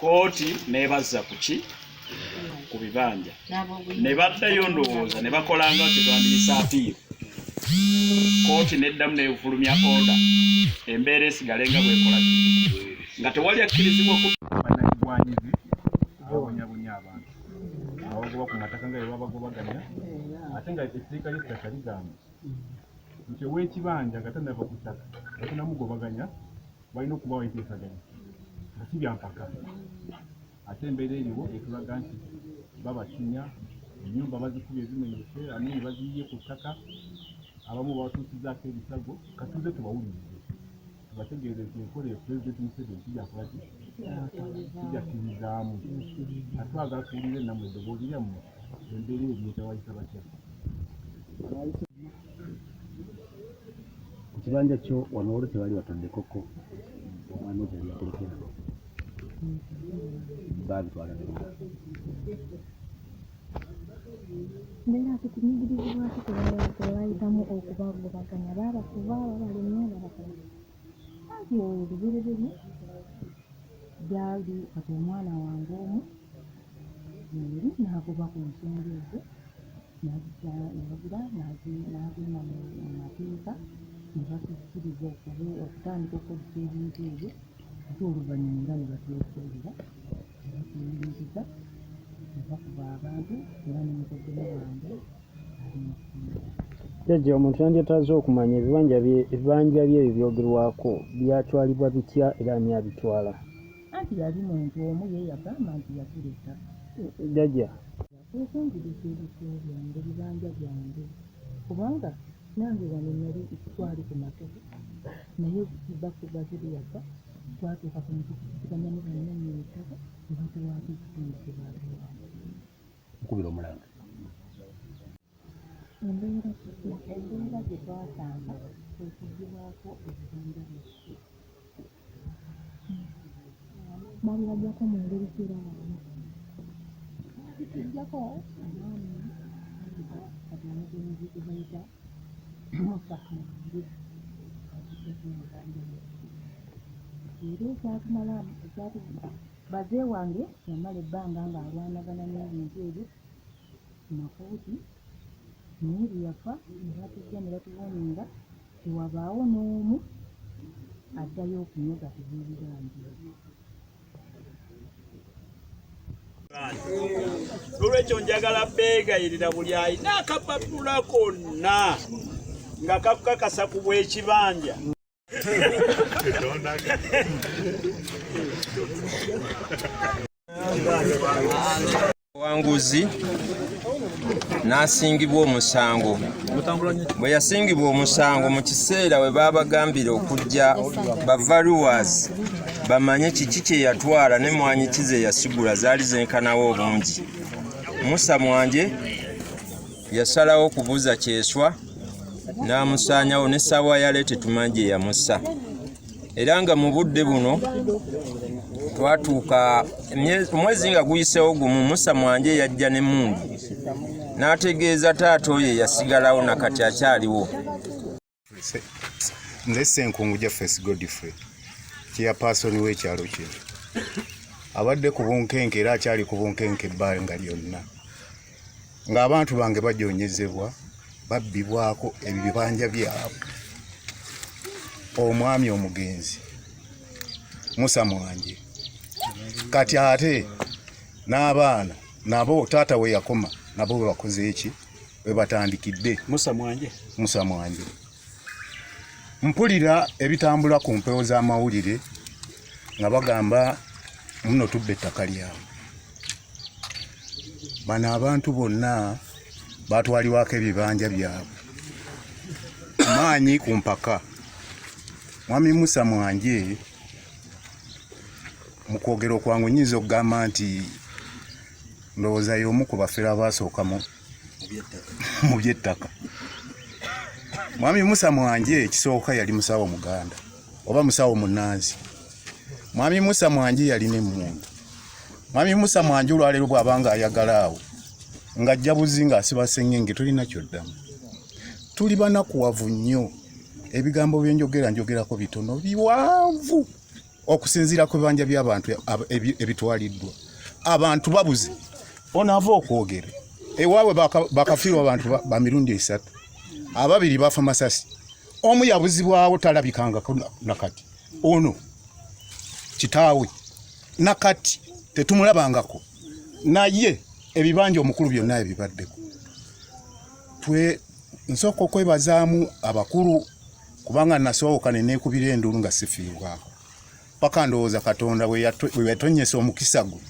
Kkooti n'ebazza ku ki? Ku bibanja. Ne baddayo ndowooza ne bakolanga kye twandiyise apiiro. Kkooti n'eddamu n'efulumya order embeera esigale nga bw'ekola ki? Nga tewali akkirizibwa ku Bannabigwanyizi ababonyabonya abantu abagoba ku mataka nga bwe babagobaganya ate nga etteeka ly'ettaka ligamba nti ow'ekibanja nga tannava ku ttaka nga tonnamugobaganya walina okubaawo enteesaganya nga si bya mpaka ate embeera eriwo etulaga nti babasinya ennyumba bazikubye zimenyese amini baziyiye ku ttaka abamu babatuusizaako ebisago katuze tubawulirize tubategeeze nti enkola eyo pulezidenti Museveni sijakola ki sijakkirizaamu atwagala tuwulire nammwe eddoboozi lyammwe embeera eyo byetawayisa batya. Ku kibanja kyo wano waliwo kye baali bataddeko ko omwami wo kye yali yakulekera baabitwala byonna. Mbeera ki kunyigirizibwa ki kwe bayitamu okubagobaganya? Babakuba, babalemya, babakola ki? Anti olubereberye byali kati omwana wange omu eri n'agoba ku nsonga ezo n'agira n'agenda mu mateeka ne batukkiriza okutandika okukozesa ebintu ebyo ate oluvannyuma era ne batwesuulira ne batuyingiza ne bakuba abantu era ne mukoddomi wange ali mu kkomera. Jjajja omuntu yandyetaaze okumanya ebibanja bye ebibanja bye ebyo ebyogerwako byatwalibwa bitya era ani abitwala? Anti yali muntu omu ye yagamba nti yagula ettaka. Jjajja. Kwe kunziriza ebifo byange, ebibanja byange kubanga nange wano nali twali ku Matovu naye baze bwe yafa twatuuka ku nzikiriziganya ne bannannyini ttaka ne batuwaako ekitundu kye baatuwaako. Nkubira omulanga. Embeera Embeera gye twasanga kwe kuggyibwako ebibanja byaffe. Babibaggyako mu ngeri ki era baani? Baabituggyako omwami kati omugenzi gwe bayita Musa Mwanje atuggyako ebibanja byaffe era ekyatumala ekyatu baze wange yamala ebbanga ng'alwanagana n'ebintu ebyo mu makooti naye bwe yafa ne batujja ne batuwoninga tewabaawo n'omu addayo okunyega ku by'ebibanja ebyo. Nolwekyo njagala beegayirira buli alina akapapula konna nga kakukakasa ku bw'ekibanja. Owanguzi n'asingibwa omusango. Bwe yasingibwa omusango mu kiseera we baabagambira okujja ba valuers bamanye kiki kye yatwala n'emmwanyi ki ze yasigula zaali zenkanawo obungi. Musa Mwanje yasalawo kubuza Kyeswa n'amusaanyawo n'essaawa ya leete tumanyi gye yamussa. Era nga mu budde buno twatuuka omwezi nga guyiseewo gumu, Musa Mwanje yajja n'emmundu n'ategeeza taata oyo eyasigalawo na kati akyaliwo. Nze Ssenkungu Jafes Godfrey, chairperson w'ekyalo kino. Abadde ku bunkenke era akyali ku bunkenke ebbanga lyonna. Ng'abantu bange bajoonyezebwa, babbibwako ebibanja byabwe. Omwami omugenzi Musa Mwanje kati ate n'abaana nabo taata we yakoma nabo we bakoze eki we batandikidde. Musa Mwanje, Musa Mwanje. Mpulira ebitambula ku mpewo z'amawulire nga bagamba muno tubba ettaka lyabwe. Bano abantu bonna batwalibwako ebibanja byabwe maanyi ku mpaka. Mwami Musa Mwanje mu kwogera okwangu nnyinza okugamba nti ndowooza y'omu ku bafere abaasooka mu by'ettaka. Mwami Musa Mwanje ekisooka yali musawo Muganda oba musawo munnansi. Mwami Musa Mwanje yalina emmundu. Mwami Musa Mwanje olwaleero bw'aba ng'ayagala awo ng'ajja buzi ng'asiba sengenge tolina ky'oddamu. Tuli banakuwavu nnyo. Ebigambo bye njogera njogerako bitono biwanvu. Okusinziira ku bibanja by'abantu ebitwaliddwa, abantu babuze. Ono ava okwogera ewaabwe bakafiirwa abantu ba mirundi esatu, ababiri bafa masasi, omu yabuzibwawo talabikangako nakati. Ono kitaawe nakati tetumulabangako, naye ebibanja omukulu byonna ebibaddeko. Nsooka okwebazaamu abakulu kubanga nasooka ne neekubira enduulu nga sifiibwako paka ndowooza Katonda bwe yatonyesa omukisa gwe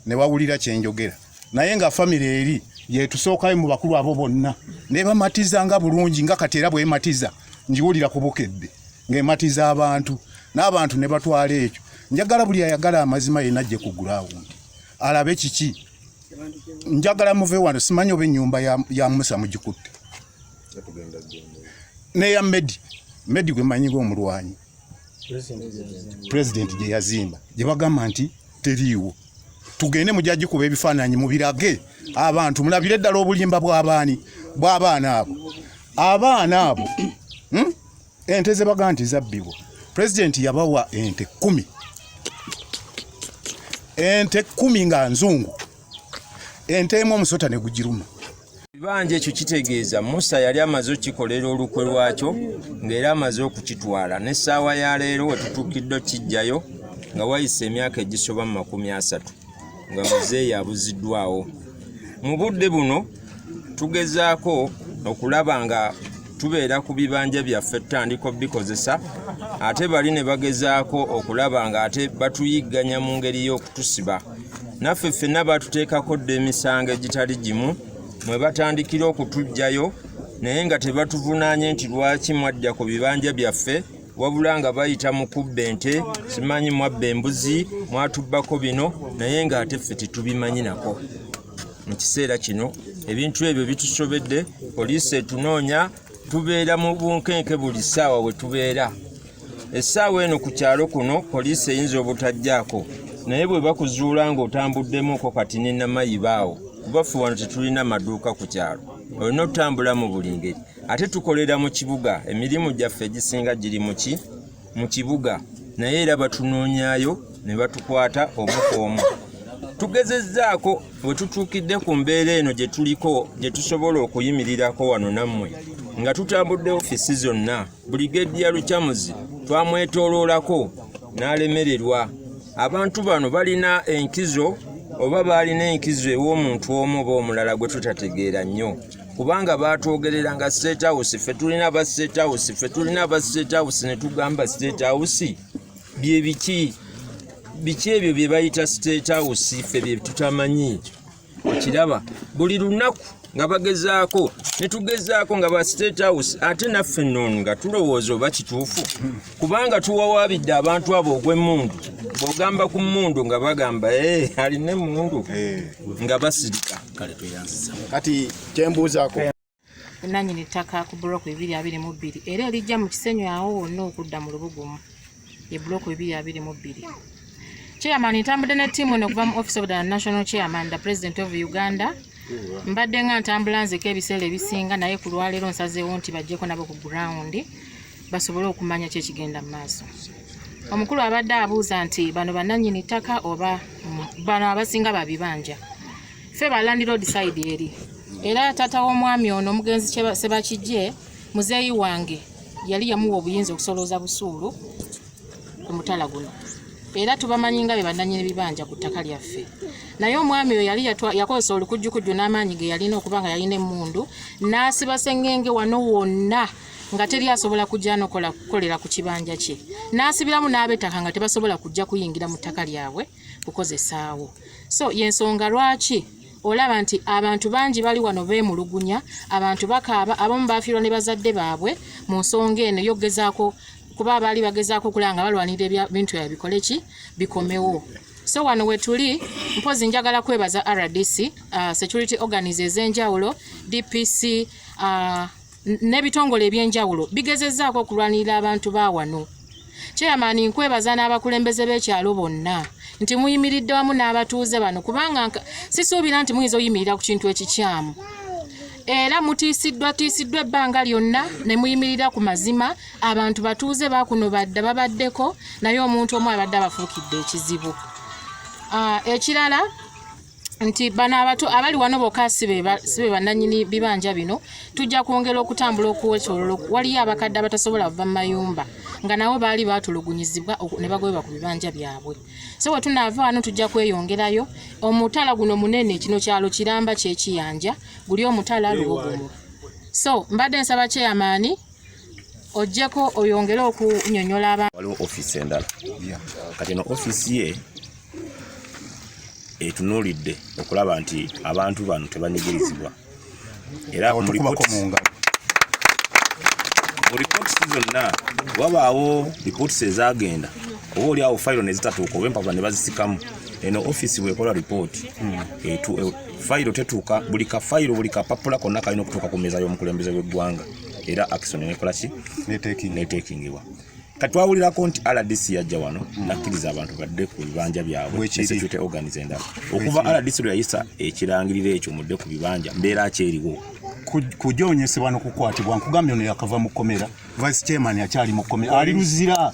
ne bawulira kye njogera, naye nga famire eri yetusookayo mu bakulu abo bonna ne bamatiza nga bulungi nga kati era bwematiza njiwulira ku Bukedde ng'ematiza abantu n'abantu ne batwala ekyo. Njagala buli ayagala amazima yenna ajje ku gulawundi alabe kiki. Njagala muve wano, simanyi oba ennyumba ya Musa mugikutte n'eya Medi. Medi gwe manyi ng'omulwanyi pulezidenti gye yazimba gye bagamba nti teriiwo. Tugende mujja gikuba ebifaananyi mubirage abantu mulabire ddala obulimba bw'abaani bw'abaana abo. Abaana abo ente ze bagamba nti zabbibwa, pulezidenti yabawa ente 10, ente 10 nga nzungu, ente emu omusota ne gugiruma. Ebibanja ekyo kitegeeza Musa yali amaze okukikolera olukwe lwakyo ng'era amaze okukitwala. N'essaawa ya leero we tutuukidde okukijjayo nga wayise emyaka egisoba mu 30 nga muzeeyi abuziddwawo. Mu budde buno tugezaako okulaba nga tubeera ku bibanja byaffe tutandika obikozesa, ate bali ne bagezaako okulaba nga ate batuyigganya mu ngeri y'okutusiba. Naffe ffenna batuteekako dda emisango egitali gimu mwe batandikira okutuggyayo, naye nga tebatuvunaanye nti lwaki mwadda ku bibanja byaffe, wabula nga bayita mu kubba ente, simanyi mwabba embuzi, mwatubbako bino, naye ng'ate ffe tetubimanyi nako. Mu kiseera kino ebintu ebyo bitusobedde, poliisi etunoonya, tubeera mu bunkenke buli ssaawa we tubeera. Essaawa eno ku kyalo kuno poliisi eyinza obutajjaako, naye bwe bakuzuula ng'otambuddemuko kati ne Namayiba awo, kuba ffe wano tetulina maduuka ku kyalo, olina otambula mu buli ngeri. Ate tukolera mu kibuga, emirimu gyaffe egisinga giri mu kibuga, naye era batunoonyaayo ne batukwata omu ku omu. Tugezezzaako we tutuukidde ku mbeera eno gye tuliko, gye tusobola okuyimirirako wano nammwe nga tutambudde ofiisi zonna. Buligediya Lukyamuzi twamwetooloolako n'alemererwa. Abantu bano balina enkizo oba baalina enkizo ew'omuntu omu oba omulala gwe tutategeera nnyo, kubanga baatwogerera nga State House, ffe tulina aba State House, ffe tulina aba State House, ne tugamba State House bye biki? Biki ebyo bye bayita State House ffe bye tutamanyi? Okiraba buli lunaku nga bagezaako ne tugezaako nga ba State House, ate naffe nno nga tulowooza oba kituufu, kubanga tuwawaabidde abantu abo ogw'emmundu. Bw'ogamba ku mmundu nga bagamba alina emmundu, nga basirika. Kati kyembuuzaako nannyini ttaka ku buloko 222 era erijja mu Kisenyi awo wonna okudda mu Lubugumu ye buloko 222. Chairman, ntambudde ne ttiimu eno okuva mu Office of the National Chairman, the President of Uganda. Mbadde nga ntambula nzeka ebiseera ebisinga, naye ku lwaleero nsazeewo nti bajjeko nabo ku ground basobole okumanya ki ekigenda mu maaso. Omukulu abadde abuuza nti bano bannannyini ttaka oba bano abasinga babibanja. Ffe ba landlord side eri, era taata w'omwami ono omugenzi Sebakijje muzeeyi wange yali yamuwa obuyinza okusolooza busuulu ku mutala guno, era tubamanyi nga be bannannyini bibanja ku ttaka lyaffe. Naye omwami oyo yali yakozesa olukujjukujju n'amaanyi ge yalina okuba nga yalina emmundu, n'asiba sseŋŋenge wano wonna nga teri asobola kujja kukolera ku kibanja kye, n'asibiramu n'ab'ettaka nga tebasobola kujja kuyingira mu ttaka lyabwe kukozesaawo. So y'ensonga lwaki olaba nti abantu bangi bali wano beemulugunya, abantu bakaaba, abamu bafiirwa ne bazadde baabwe mu nsonga eno y'okugezaako, kuba abaali bagezaako okulaba nga balwanirira ebintu byabwe bikole ki, bikomewo. So wano we tuli, mpozi njagala kwebaza RDC, security organs ez'enjawulo, DPC, n'ebitongole ebyenjawulo bigezezzaako okulwanirira abantu ba wano. Chairman, nkwebaza n'abakulembeze b'ekyalo bonna nti muyimiridde wamu n'abatuuze bano, kubanga sisuubira nti muyinza okuyimirira ku kintu ekikyamu. Era mutiisiddwa tiisiddwa ebbanga lyonna ne muyimirira ku mazima. Abantu batuuze bakuno badda babaddeko, naye omuntu omu abadde abafuukidde ekizibu. Ekirala nti bano abatu abali wano bokka si be bannannyini bibanja bino, tujja kwongera okutambula okuwetooloola. Waliyo abakadde abatasobola kuva mu mayumba nga nabo baali baatulugunyizibwa ne bagobebwa ku bibanja byabwe. So bwe tunaava wano tujja kweyongerayo. Omutala guno munene, kino kyalo kiramba ky'ekiyanja, guli omutala Lubugumu. So mbadde nsaba chairman ojjeko oyongere okunyonyola abantu. Waliwo ofiisi endala kati eno ofiisi ye etunuulidde okulaba nti abantu bano tebanyigirizibwa. Era mu ripooti zonna wabaawo ripooti ezagenda oba oli awo fayiro ne zitatuuka oba empapula ne bazisikamu. Eno ofiisi bw'ekola ripooti fayiro tetuuka, buli kafayiro buli kapapula konna kalina okutuuka ku mmeeza y'omukulembeze w'eggwanga, era action nekola ki neteekingibwa. Kati twawulirako nti RDC yajja wano nakkiriza abantu badde ku bibanja byabwe ne security organs endala. Okuva RDC lwe yayisa ekirangiriro ekyo mudde ku bibanja, mbeera ki eriwo? Kujoonyesebwa n'okukwatibwa. Nkugambye ono yakava mu kkomera, vice chairman akyali mu kkomera, ali Luzira,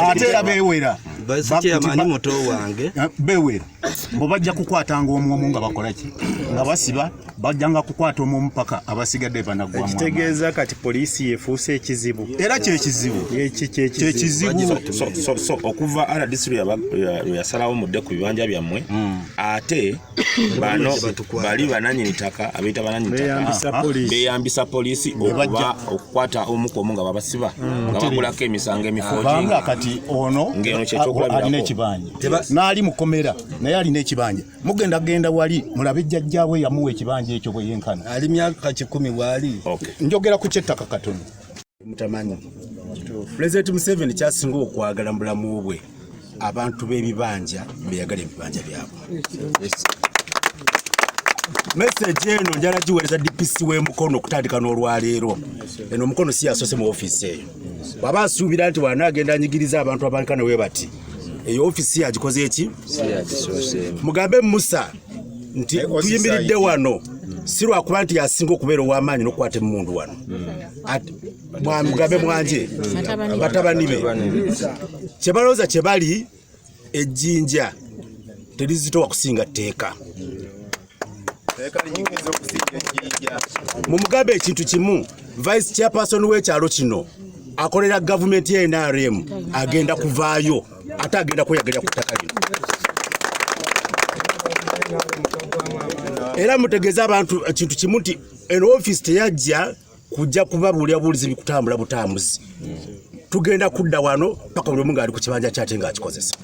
ate era beewera. Vice chairman muto wange. Beewera mbu bajja kukwatanga omu omu nga bakola ki, nga basiba, bajjanga kukwata omu paka abasigadde banaggwamu. Ekitegeeza kati poliisi yefuuse ekizibu. Era kyekizibu. Kyekizibu. So okuva RDC lwe yasalawo mudde ku bibanja byammwe, ate bano bali banannyini ttaka abeeyita banannyini ttaka beeyambisa poliisi okukwata omu ku omu nga babasiba, nga bagulako emisango emifo. Kubanga kati ono alina ekibanja n'ali mukomera, naye alina ekibanja. Mugenda genda wali mulabe jjajjaawe yamuwa ekibanja ekyo bwe yenkana. Ali myaka 10 bw'ali. Njogera ku ky'ettaka katono. Mutamanyi Pulezidenti Museveni kyasinga okwagala mu bulamu bwe, abantu b'ebibanja beyagala ebibanja byabwe. Message eno njala giweereza DPC w'emukono okutandika n'olwaleero. Eno omukono si yasoose mu ofiisi eyo. Bw'aba asuubira nti wanaagenda anyigiriza abantu abankana we bati, eyo ofiisi yagikoze eki? Mugambe Musa nti tuyimiridde wano si lwakuba nti yasinga okubeera ow'amaanyi n'okukwata emmundu wano. Mugambe Mwanje batabani be kye balowooza kye bali, ejjinja terizitowa kusinga tteeka. Mumugambe ekintu kimu, vice chairperson w'ekyalo kino akolera gavumenti ya NRM agenda kuvaayo ate agenda kweyagalira ku ttaka lino. Era mutegeeze abantu ekintu kimu nti eno ofiisi teyajja kujja kubabuulira buulizi bikutambula butambuzi. Tugenda kudda wano paka buli omu ng'ali ku kibanja kyate ng'akikozesa.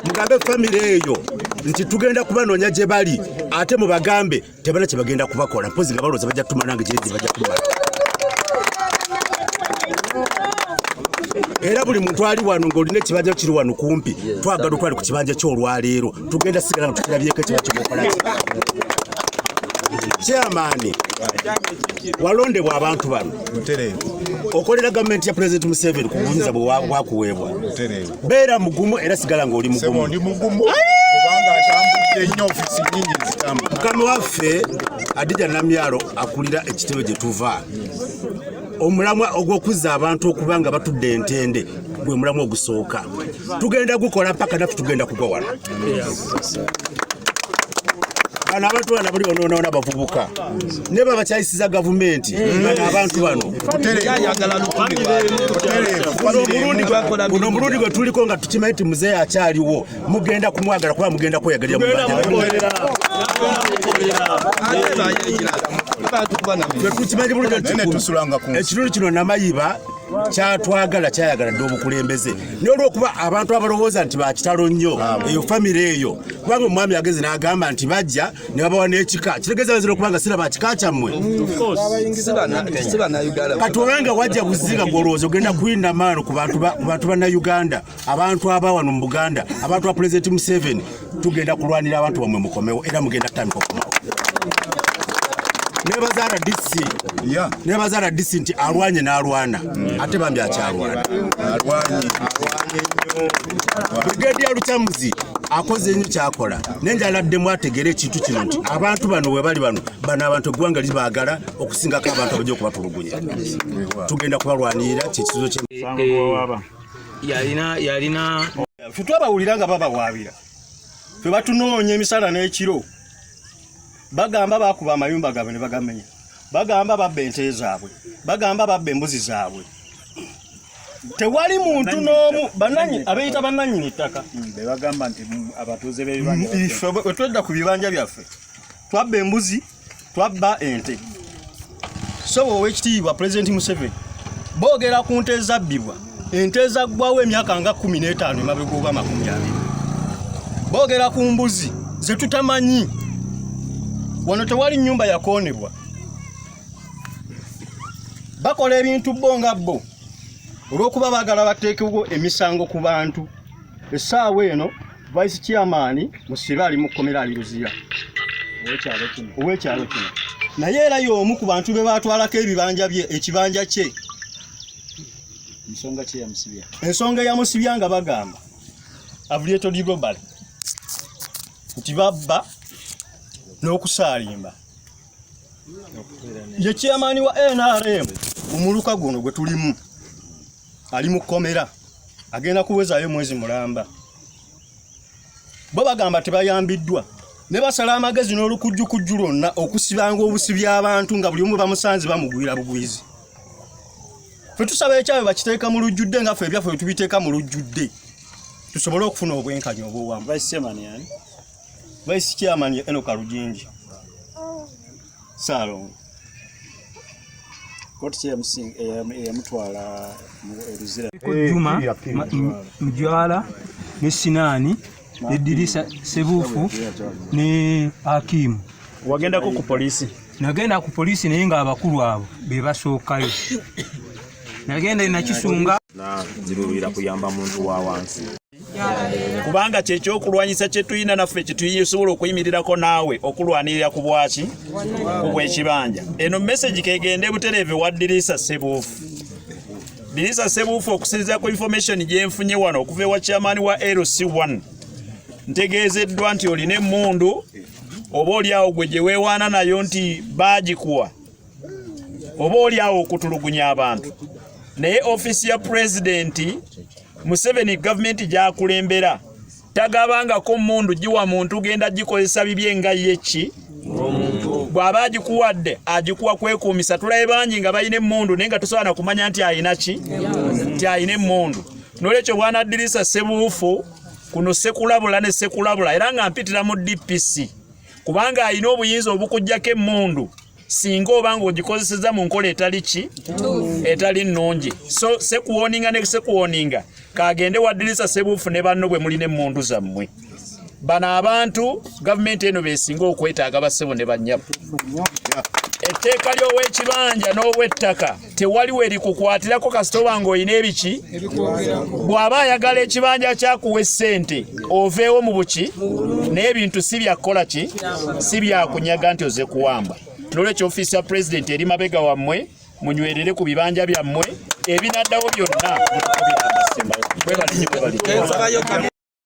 Mugambe famire eyo nti tugenda kubanoonya gye bali, ate mubagambe tebana kye bagenda kubakola, mpozi nga balowooza bajja kutumala nange gye bajja kutumala. Era buli muntu ali wano ng'olina ekibanja kiri wano kumpi, twagala otwale ku kibanja ky'olwaleero, tugenda sigala nga tukirabyeko ekibanja kyemukola. Chairman, walondebwa abantu bano, okolera gavumenti ya Pulezidenti Museveni ku buyinza bwe bwakuweebwa. Beera mugumu era sigala ng'oli mugumu. Mukama waffe Adija Namyalo akulira ekitebe gye tuva. Omulamwa ogw'okuzza abantu okuba nga batudde entende gwe mulamwa ogusooka. Tugenda gukola paka naffe tugenda kugwa wano. Bano abantu bano bali onoona abavubuka ne babakyayisiza gavumenti. Bano abantu bano guno omulundi gwe tuliko nga tukimanyi nti muzeeyi akyaliwo, mugenda kumwagala kuba mugenda kweyagalira mu tukimanyi bulungi ekitundu kino Namayiba kyatwagala kyayagala dde obukulembeze, naye olw'okuba abantu abalowooza nti bakitalo nnyo eyo famire eyo, kubanga omwami ageze n'agamba nti bajja ne babawa n'ekika, kitegeeza bazira okuba nga siraba kika kyammwe. Kati obanga wajja buzinga gw'olowooza ogenda kuyinda maano ku bantu bannayuganda, abantu aba wano mu Buganda, abantu ba Pulezidenti Museveni, tugenda kulwanira abantu bamwe mukomewo, era mugenda kutandika okukomawo. Nebaza RDC, nebaza RDC nti alwanye n'alwana, ate bambi akyalwana. Brigadier Lukyamuzi Akoze nnyo kyakola, naye njagala addemu ategeere ekintu kino nti abantu bano bwe bali bano, bano abantu eggwanga libaagala okusingako abantu abajja okubatulugunya. Tugenda kubalwanirira, kyekizo kye. Yalina yalina Ffe twabawulira nga babawaabira, ffe batunoonya emisana n'ekiro, bagamba bakuba amayumba gaabwe ne bagamenya, bagamba babba ente zaabwe, bagamba babba embuzi zaabwe. Tewali muntu n'omu bananyi abeeyita bannannyini ttaka bebagamba nti abatuuze b'ebibanja. Ffe bwe twedda ku bibanja byaffe twabba embuzi, twabba ente. So owekitiibwa Pulezidenti Museveni, boogera ku nte ezabbibwa, ente ezaggwawo emyaka nga 15 emabega oba 20. Boogera ku mbuzi ze tutamanyi. Wano tewali nnyumba yakoonebwa. Bakola ebintu bo nga bo olw'okuba baagala bateekewo emisango ku bantu. Essaawa eno vice chairman Musibe ali mu kkomera, ali Luzira, ow'ekyalo kino, naye era y'omu ku bantu be baatwalako ebibanja bye, ekibanja kye. Ensonga ki yamusibya? Ensonga eyamusibya nga bagamba aggravated robbery, nti babba n'okusaalimba. Ye chairman wa NRM mu muluka guno gwe tulimu, ali mu kkomera, agenda kuwezaayo mwezi mulamba. Bo bagamba tebayambiddwa, ne basala amagezi n'olukujjukujju lwonna okusibanga obusibi abantu nga buli omu bamusanze bamugwira bugwizi. Ffe tusaba ekyabwe bakiteeka mu lujjudde nga ffe ebyaffe bwe tubiteeka mu lujjudde, tusobole okufuna obwenkanya obw'owamu. Vice chairman yani? Vice chairman ye Enoka Lujingi Saalongo. Kooti ki eyamutwala e Luzira? Juma Mujwala ne Sinaani ne Dirisa Sebuufu ne Akimu. Wagendako ku poliisi? Nagenda ku poliisi, naye ng'abakulu abo be basookayo. Nagenda e Nakisunga. Ziruubirira kuyamba muntu wa wansi. Kubanga kyekyokulwanyisa kye tulina naffe kyetusobola okuyimirirako naawe okulwanirira ku bwaki, ku bwekibanja. Eno message kegende butereeve wa Dirisa Sebuufu. Dirisa Sebuufu, okusinziira ku information gyenfunye wano okuva ewa chairman wa LC1, ntegeezeddwa nti olina emmundu, oba oli awo gwe gye weewaana nayo nti baagikuwa, oba oli awo okutulugunya abantu. Naye ofiisi ya Pulezidenti Museveni, gavumenti gy'akulembera, tagabangako mmundu giwa muntu genda gikozesa bibye nga ye ki. Bw'aba agikuwadde, agikuwa kwekuumisa. Tulabe bangi nga balina emmundu naye nga tosobola na kumanya nti alina ki, nti alina emmundu. Nolwekyo bwana Dirisa Sebuufu, kuno sekulabula ne sekulabula, era nga mpitira mu DPC, kubanga alina obuyinza obukuggyako emmundu singa oba ng'ogikozeseza mu nkola etali ki, etali nnungi. So sekuwoninga ne sekuwoninga, kagende wa Dirisa Sebuufu ne banno bwe mulina emmundu zammwe. Bano abantu gavumenti eno besinga okwetaaga, bassebo ne bannyabo. Etteeka ly'ow'ekibanja n'ow'ettaka tewali we likukwatirako kasita oba ng'olina ebiki. Bw'aba ayagala ekibanja kyakuwa essente oveewo mu buki, naye ebintu si byakukola ki, si byakunyaga nti oze kuwamba. Nolwekyo ofiisi ya Pulezidenti eri mabega wammwe, munywerere ku bibanja byammwe, ebinaddawo byonna mutukubira amasembayo. Mwebale nnyo, mwebale nnyo.